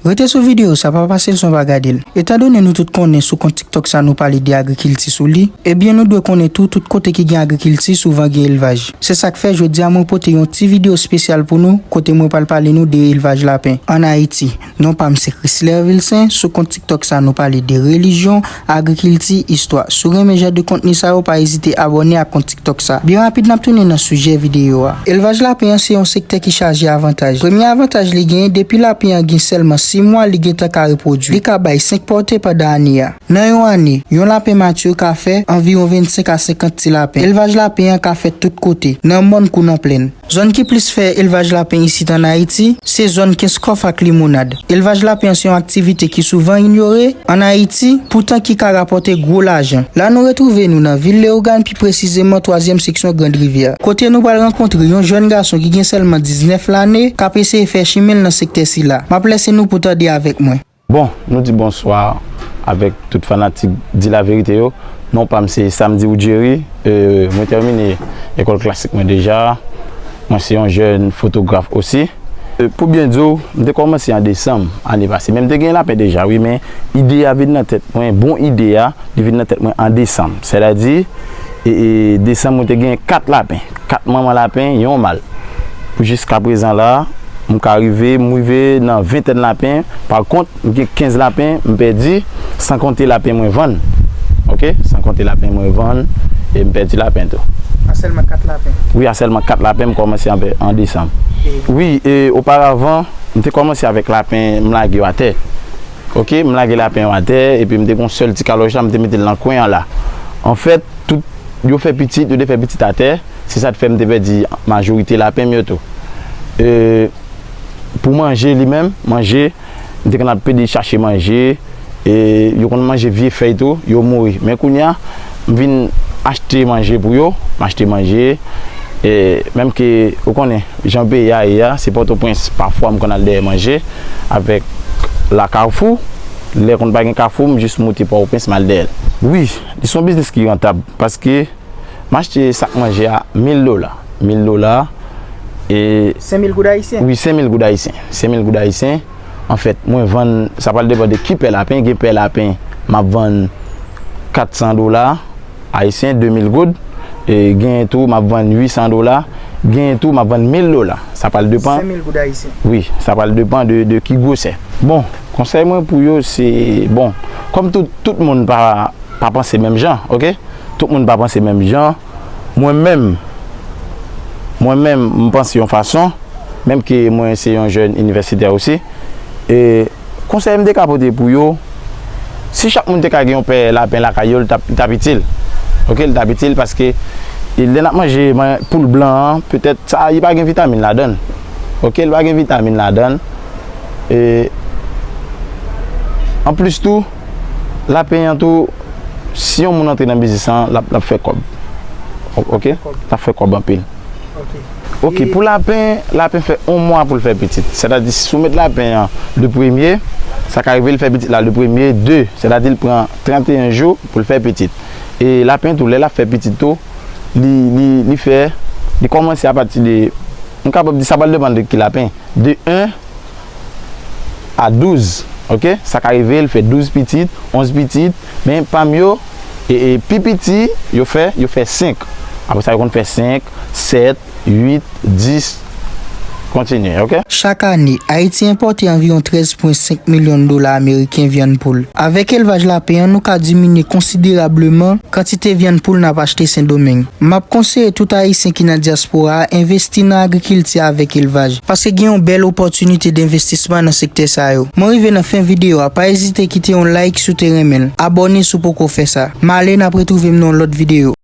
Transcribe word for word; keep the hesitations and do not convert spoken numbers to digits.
Rete sou videyo sa, pa pase l san w pa gade l. Etandone nou tout konnen sou kont TikTok sa nou pale de agrikilti sou li, ebyen nou dwe konnen tou tout kote ki gen agrikilti souvan gen elvaj. Se sa k fè jodi a mwen pote yon ti videyo espesyal pou nou kote mwen pral pale nou de elvaj lapen ann Ayiti. Non pa m se Chrisler Vilcin, sou kont TikTok sa nou pale de relijyon, agrikilti, istwa. Si w renmen jan de kontni sa yo, pa ezite abòne ak kont TikTok sa. Byen rapid n ap tounen nan sijè videyo a. Elvaj lapen an se yon sektè ki chaje avantaj. Premye avantaj li genyen, depi lapen an gen sèlman sis mwa, li gentan ka repwodui. Li ka bay senk pòte pandan ane a. Nan yon ane, yon lapen matye ka fè anviwon vennsenk a senkant ti lapen. Elvaj lapen an ka fèt tout kote, nan mòn kou nan plèn. Zòn ki plis fè elvaj lapen isit ann Ayiti, se zòn Kenskòf ak Limonad. Elvaj lapen an se yon aktivite ki souvan inyore ann Ayiti, poutan ki ka rapòte gwo lajan. La nou retwouve nou nan vil Leyogàn, pi presizeman twazyèm seksyon Grand Rivière, kote nou pral rankontre yon jèn gason ki gen sèlman diznèf lane, k ap eseye fè chimen l nan sektè sila. M ap lese nou pou tande avèk mwen. Bon, nou di bonswa avèk tout fanatik Di Laverite yo. Non pa m se Samedi Ruggieri. E, mwen tèmine lekòl klasik mwen deja. Mwen se yon jèn fotograf osi. E, pou byen di w, m te kòmanse an desanm ane pase. Men m te gen lapen deja, wi, men ide a vin nan tèt mwen, bon ide a, li vin nan tèt mwen an desanm. Sètadi, e, e, desanm, mwen te gen kat lapen, kat manman lapen, yon mal. Pou jiskaprezan la, m ka rive, m rive nan ventèn lapen. Pa kont, m gen kenz lapen, m pèdi, san konte lapen mwen vann. Oke? San konte lapen mwen vann, e m pèdi lapen tou. A sèlman kat lapen? Wi, a sèlman kat lapen, m kòmanse an, an desanm. E wi, e oparavan, m te kòmanse avèk lapen, m lage yo atè. Oke, m lage lapen yo atè, epi m te gon sèl ti kalòch la, m te mete l nan kwen an la. Anfèt, tout, yo fè pitit, yo te fè pitit atè, se sa t fè m te pèdi majorite lapen m yo tou. E, pou manje li menm, manje, m te konn ap pede chache manje, e, yo konn manje vye fèy tou, yo mouri. Men kounye a, m vin achte manje pou yo, m achte manje, e, menm ke, ou konnen, jan peyi a ye a, se Pòtoprens, pafwa m konn al dèyè manje avèk la Kafou. Lè konn pa gen Kafou, m jis moute Pòtoprens, m al dèyè l. Wi, li se yon biznis ki rantab, paske m achte sak manje a mil dola. Mil dola, e senk mil goud ayisyen? Wi, senk mil goud ayisyen. Senk mil goud ayisyen. Anfèt, mwen vann, sa pral depann de ki pè lapen. Gen pè lapen, m ap vann kat san dola ayisyen, de mil goud. E genyen tou, m ap vann uit san dola. Genyen tou, m ap vann mil dola. Sa pral depann. Senk mil goud ayisyen? Wi, sa pral depann de, de ki gwosè. Bon, konsèy mwen pou yo, se, bon, kòm tout, tout moun pa, pa panse menm jan, oke? Tout moun pa panse menm jan. Mwen menm, mwen menm, m panse yon fason, menm ke mwen se yon jèn inivèsitè osi. E konsèy m te ka pote pou yo, si chak moun te ka gen yon pè lapen lakay yo, li t ap, li t ap itil. Oke, li t ap itil paske, e, lè n ap manje man-, poul blan an, petèt sa, li pa gen vitamin ladan l. Oke, li pa gen vitamin ladan l. E, anplis tou, lapen an tou, si yon moun antre nan biznis lan, l ap, l ap fè kòb. O-, oke? L ap fè kòb anpil. Oke. Oke, e pou lapen, lapen fè yon mwa pou l fè pitit. Sètadi, si w met lapen an le premye, sa ka rive l fè pitit la le premye, de, sètadi l pran trannteyen jou pou l fè pitit. E lapen tou, lè l ap fè pitit tou, li, li, li fè, li kòmanse apati de, m kapab di sa pral depann de ki lapen. De en a douz, oke? Sa ka rive, l fè douz pitit, onz pitit, men pa m yo, e, e pi piti, yo fè, yo fè senk. Apre sa, yo konn fè senk, sèt, uit, dis, kontinye, oke? Chak ane, Ayiti enpòte anviwon trèz pwen senk milyon dola ameriken vyann poul. Avèk elvaj lapen an, nou ka diminye konsiderableman kantite vyann poul n ap achte Sendomeng. M ap konseye tout Ayisyen ki nan dyaspora a envesti nan agrikilti avèk elvaj, paske gen yon bèl opòtinite denvestisman nan sektè sa yo. Mwen rive nan fen videyo a, pa ezite kite yon like si w te renmen l, abòne si w poko fè sa. M ale, n ap retwouve m nan yon lòt videyo.